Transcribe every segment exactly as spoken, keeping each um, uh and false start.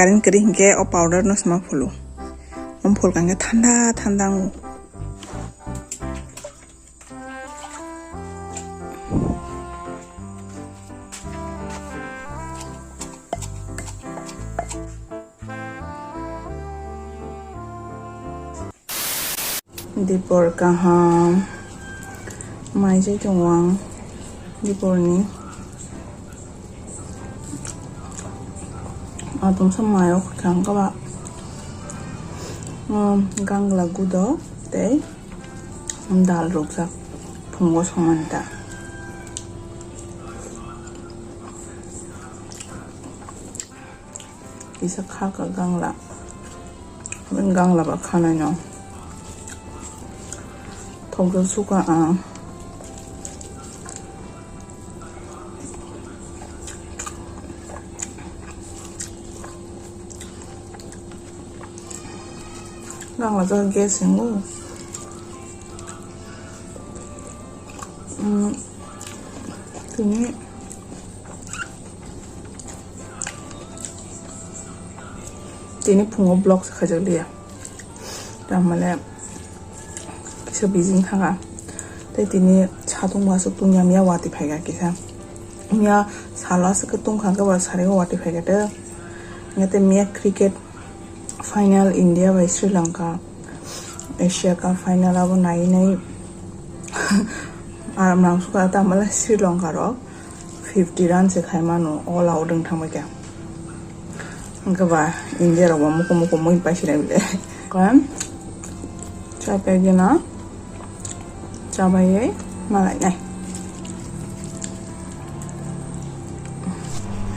Current kwrwi hinkhe o powder no sma phulu. Om phulka hinkhe thanda thanda wngo. Dipor kaham mai jai tongo ang. Diporni atomsa mai o kwthang kaba, um, gangla gudo tei dal rukjak phungo songmani ta. Kisa kha ka gangla. Gangla ba khanai no. Thokjak suka ang. Gangla jora gas hingo. Mm, tini, tini phungo vlog se khaijak liya. Tamale kisa busy thanga. Tei tini satung wasuk tungya miya wati phaika kisa. Miya salo aswk tungkha khe ba sari o wati phaika te. Miya te miya cricket final India bai Sri Lanka, Asia Cup final abo nai nai aram rang suka tamale Sri Lanka rok fifty run se khai mano all out wng thang bai kha. Hwnkhe ba India rok bo muku muku mui pai sinai bile. Khe chai pai gena chabai malai nai.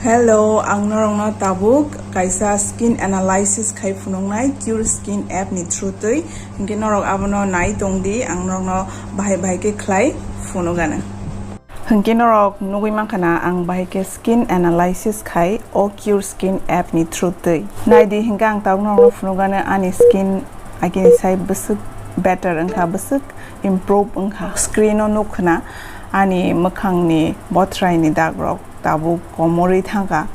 Hello, ang norokno tabuk kaisa skin analysis khai phunuknai Cure Skin app ni through twi. Hinkhe norok abono nai tongdi, ang norokno bahai bahai khe khlai phunukgano. Hinkhe norok nugwi mankha na ang bahai khe skin analysis khai o Cure Skin app ni through twi. Naidi hinkhe ang tabuk norokno phunukgano ani skin agini sai bwswk better wngkha, bwswk improve wngkha. Screen o nukkhna ani mwkhangni bothraini dagrok tabuk komorwi thangkha,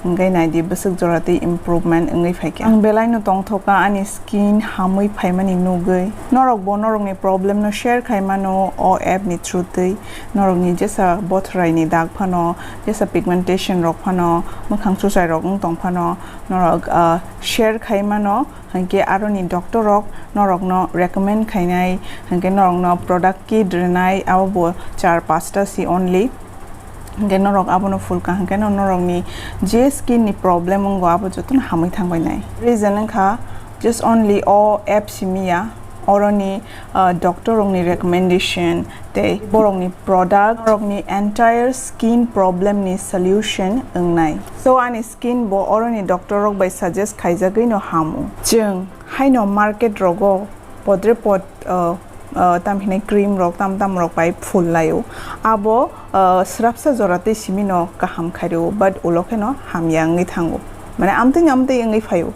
hwnkhe naidi bwswk jora tei improvement wngwi phaikha. Ang belaino tongthokha ani skin hamwi phaimani nugwi. Norokbo norokni problem no share khaimano o app ni through twi. Norokni jesa bothraini dag phano, jesa pigmentation rok phano, mwkhang chuchai rok wng tong phano, norok, ah, share khaimano. Hinkhe aroni doctor rok norokno recommend khainai, hinkhe norokno product kit rwnai, abo bo char pasta si only. Hinkhe norok abono phulkha hinkhe no norokni je skin ni problem wngo abo jotono hamwi thangbainai. Reason wngkha just only o app simi ya, oroni, ah, doctor rokni recommendation tei borokni product norokni entire skin problem ni solution wngnai. So ani skin bo oroni doctor rok bai suggest khaijagwi no hamo. Chwng haino market rogo podre pod, uh, uh, tam hinai cream rok tam tam rok bai phul laio. Abo, uh, srapsa jora tei simi no kaham khairo, but ulo kheno hamya wngwi thango. Mane amtwi amtwi wngwi phaio.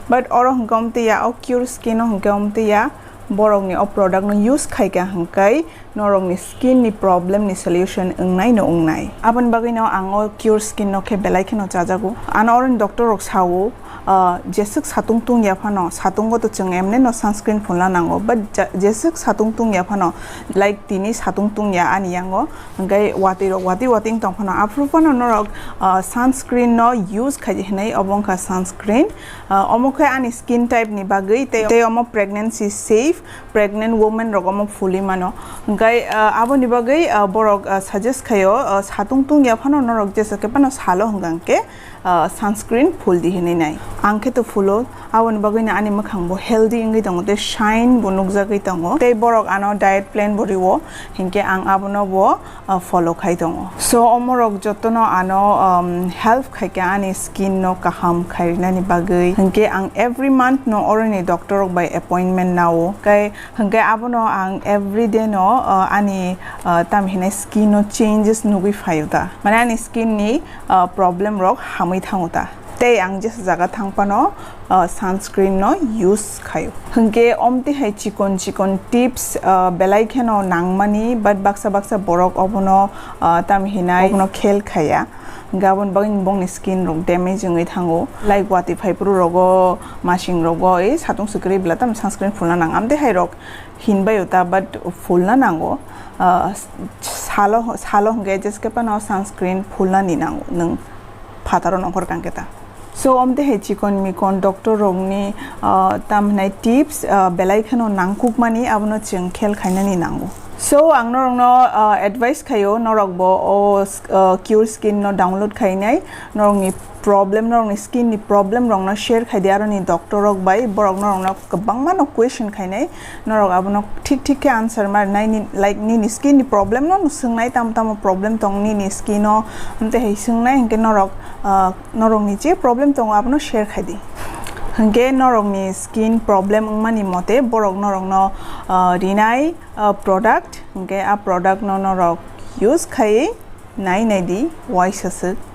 But oro hwnkhe amtwi ya, o Cure Skin o hwnkhe amtwi ya, borokni o product no use khaikha hwnkhe norokni skin ni problem ni solution wngnai no wngnai. Aboni bagwi no ang o Cure Skin no khe belai kheno chajago. Ano oroni doctor rok sao, ah, jeswk satung tungya phano, satungo to chwng emne no sunscreen phunla nango, but ja-, jeswk satung tungya phano, like tini satung tungya ani yango, hwnkhe watwi rok watwi watwi wng tong phano, aphuru phano norok, ah, sunscreen no use khai hinwi obo wngkha sunscreen. Ah, omo khe ani skin type ni bagwi tei, tei omo pregnancy safe, pregnant women rok omo phulwi mano. Hwnkhe, ah, aboni bagwi, ah, borok, ah, suggest khaio, ah, satung tungya phano norok jesa khe phano salo hwnkha hwnkhe, ah, sunscreen phuldi hinwi nai. Ang khe to phulo, aboni bagwino ani mwkhang bo healthy wngwi tongo tei shine bo nukjagwi tongo. Tei borok ano diet plan bo rwo, hinkhe ang abono bo, ah, follow khai tongo. So, omorok jotono ano, um, help khaikha ani skin no kaham khairwnani bagwi. Hinkhe ang every month no oroni doctor rok bai appointment nao. Kai, hinkhe abono ang every day no, uh, ani, uh, tam hinai skin no changes nugwi phaio ta. Mane ani skin ni, uh, problem rok hamwi thango ta. Tei ang jesa jaga thang phano, ah, sunscreen no use khaio. Hwnkhe omtwi hai chikon chikon tips, ah, belai kheno nangmani, but baksa baksa borok obono, ah, tam hinai obono khel khaya. Hwnkhe aboni bagwi bongni skin rok damage wngwi thango. Like watwi phaiphuru rogo, masing rogo, e satung swkri bwla tam sunscreen phulna nang. Amtwi hai rok hinbaio ta, but phulna nango. Ah, salo, salo hwnkhe jeske phano sunscreen phulnani nango nwng phataro nongkhor kangkhe ta. So, omtwi hai chikon mikon doctor rokni, ah, tam hinai tips, ah, belai kheno nangkukmani, abono chwng khel khainani nango. So, ang norokno, ah, advice khaio, norokbo o, ah, Cure Skin no download khainai, norokni problem, norokni skin ni problem rokno share khaidi aroni doctor rok bai, borok norokno kwbangma no question khainai, norok abono thik thik khe answer ma rwnai, ni, like, nini skin ni problem no, no swngnai, tamo tamo problem tong nini skin o, amtwi hai swngnai, hinkhe norok, ah, norokni je problem tongo abono share khaidi. Hinkhe norokni skin problem wngmani mote borok norokno, ah, rinai, ah, product, hinkhe a product no norok use khaiwi nai naidi, waisa swk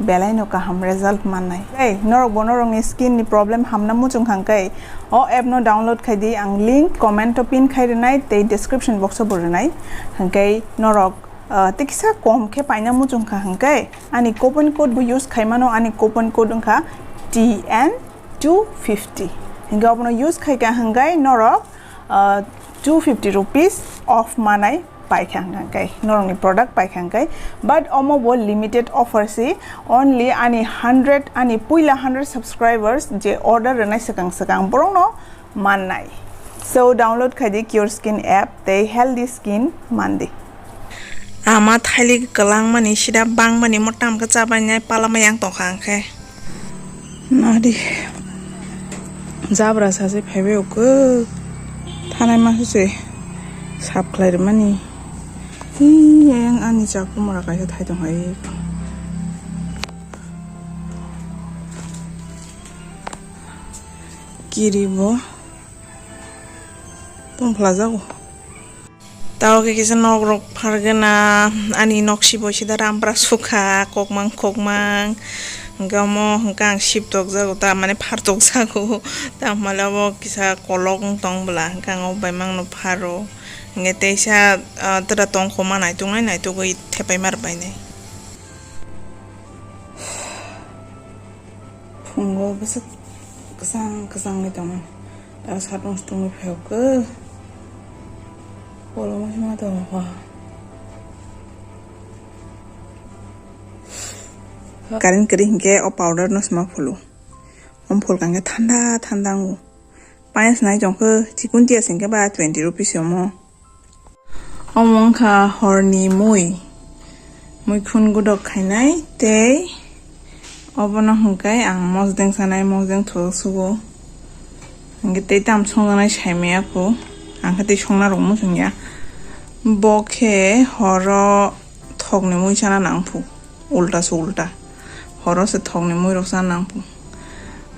belai no kaham result mannai. Hey, norok bo norokni skin ni problem hamna muchung kha hwnkhe, o app no download khaidi, ang link comment o pin khai rwnai tei description box o bo rwnai. Hwnkhe norok, ah, tei kisa kom khe paina muchung kha hwnkhe, ani coupon code bo use khaimano, ani coupon code wngkha T N two fifty. Hwnkhe obono use khaikha hwnkhe norok, ah, two fifty rupees off manai paikha hwnkhe, norokni product paikha hwnkhe. But omo bo limited offer si, only ani hundred, ani puila hundred subscribers je order rwnai swkang swkang borokno mannai. So download khaidi Cure Skin app tei healthy skin mandi. Ama thailik kwlangmani sida bangmani mo tamkhe chabainai palama yang tongkha hwnkhe. Nadi. Jabra sachi phaibai o khe. Thanai ma se sap khlai rwmani. Hi, ayang ani chakhu mora kaisa thai tong hai. Kiri bo. Tong phlajago. Tao khe kisa nok rok phargana, ani nok si bo sida rampra sukha, kokmang kokmang. Hwnkhe omo hwnkhe ang sip tokjago, ta mane phar tokjago. Tamo hwnle obo kisa kolok wng tong bwla, hwnkhe ang o baimang no pharo. Hwnkhe teisa, ah, tera tongkho ma naituknai, naitugwi thepai ma rwbainai. Phungo bwswk kwchang kwchang wngwi tongmani. Tei sakno tongwi phaiokhe. Koloma se ma tongo kha. Current kwrwi hinkhe o powder no sma phulu. Om phulkha hinkhe thanda thanda wngo. Payas nai tongkhe chikun tiya singkhe ba twenty rupees omo. Omo wngkha horni mui. Muikhun gudok khainai tei obono hwnkhe ang mosdeng sanai, mosdeng thok sugo. Hwnkhe tei tam songjaknai saimaya kho. Ang khe tei songna rwngmung songya. Bo khe horo thokni mui sana nang phu. Ulta se ulta. Horo se thokni mui rok sana nang phu.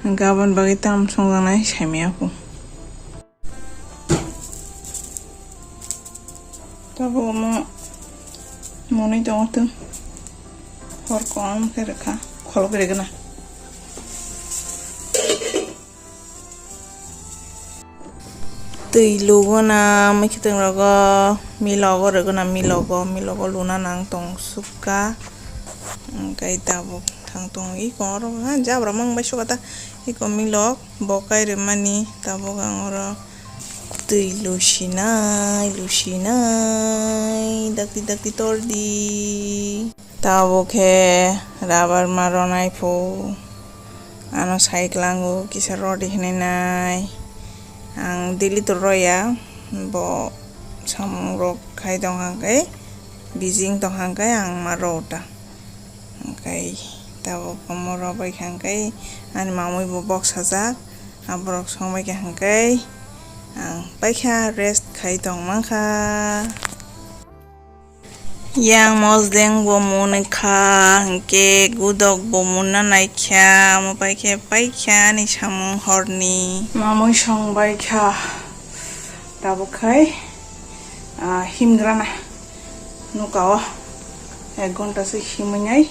Hwnkhe aboni bagwi tam songjaknai saimaya kho. Tabuk omo monwi tongo tw. Hor kom khe rwkha, kholok rwgwna. Twi luguna mwkhwtwng rogo, milogo rwgwna, milogo, milogo luna nang tong sukha. Hwnkhe tabuk thang tongo iko oro ha jabra mang bai sukha ta iko milok. Bo kai rwmani tabuk ang oro twi lusinai, lusinai, dakti dakti tordi. Tabuk khe rubber ma ronai phu. Ano sai klango kisa rodi hinwi nai. Ang daily to roya, bo samung rok khai tong hang khe, busy tong hang khe ang ma ro ta. Hwnkhe tabuk omo rw bai kha hwnkhe ani mamui bo boksajak, aborok song bai kha hwnkhe ang paikha rest khai tong mankha. Yang mosdeng bo mun kha hwnkhe gudok bo munna naikha, omo paikhe paikha ani samung horni. Mamui song bai kha tabuk khai, ah, himgrana. Nuka o ek ghonta se himwi nai.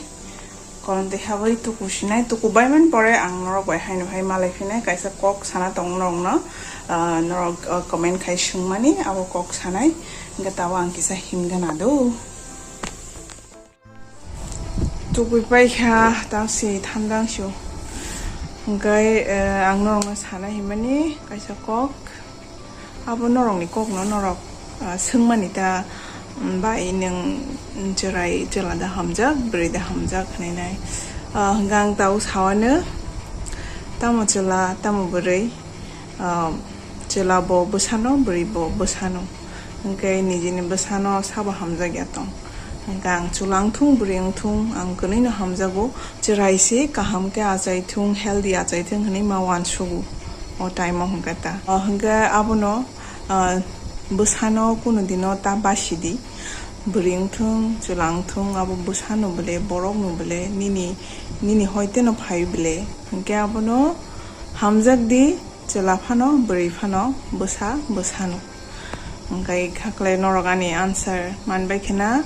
Koron tei habai tuku sinai, tuku baimani pore ang norok bai haino hai malai phinai, kaisa kok sana tong norokno, ah, norok, ah, comment khai swngmani, abo kok sanai, hwnkhe tabo ang kisa himgana do. Tukui paikha, tangsi thandang su. Hwnkhe, eh, ang norokno sana himani kaisa kok. Abo norokni kokno norok, ah, swngmani ta, mm, bai nwng chwrai chwla da hamjak, bwrwi da hamjak hwnwi nai. Ah, hwnkhe ang tao sawano, tamo chwla, tamo bwrwi, ah, chwla bo bwsano, bwrwi bo bwsano. Hwnkhe nijini bwsano sabo hamjakya tong. Hwnkhe ang chwla wngthung, bwrwi wngthung, ang kwnwino hamjago. Chwrai se kaham khe achai thung, healthy achai thung hwnwi ma uansugo o time o hwnkhe ta. O hwnkhe abono, ah, bwsano kunu dino ta basidi. Bwrwi wngthung, chwla wngthung, abo bwsano bwle, borokno bwle, nini, nini hoiteno phai bwle. Hwnkhe abono hamjakdi, chwla phano, bwrwi phano, bwsa, bwsano. Hwnkhe khaklai norok ani answer manbai khena.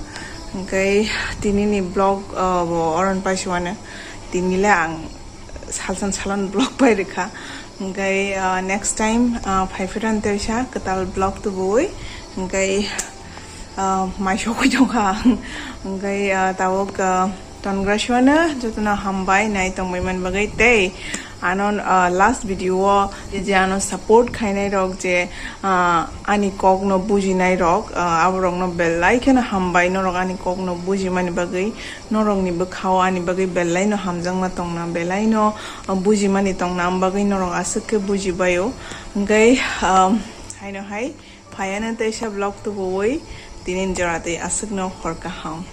Hwnkhe tinini vlog, ah, bo oron paisiwano. Tinile ang salsan salon vlog pai rwkha. Hwnkhe, ah, next time, ah, phai phirani teisa kwtal vlog tubuwi. Hwnkhe, ah, mai sokwi tongkha ang. Hwnkhe, ah, tabuk, ah, tongra siwano jotono hambai nai tongbai man bagwi tei ano, ah, last video o je, je ano support khainai rok je, ah, ani kok no bujinai rok, ah, aborok no belai kheno hambai norok ani kok no bujimani bagwi, norok ni bwkha o ani bagwi belai no hamjakma tongna, belai no, ah, bujimani tongna, am bagwi norok aswk khe bujibai o. Hwnkhe, ah, haino hai phaiano teisa vlog tubuwi tini jora tei aswk no hor kaham.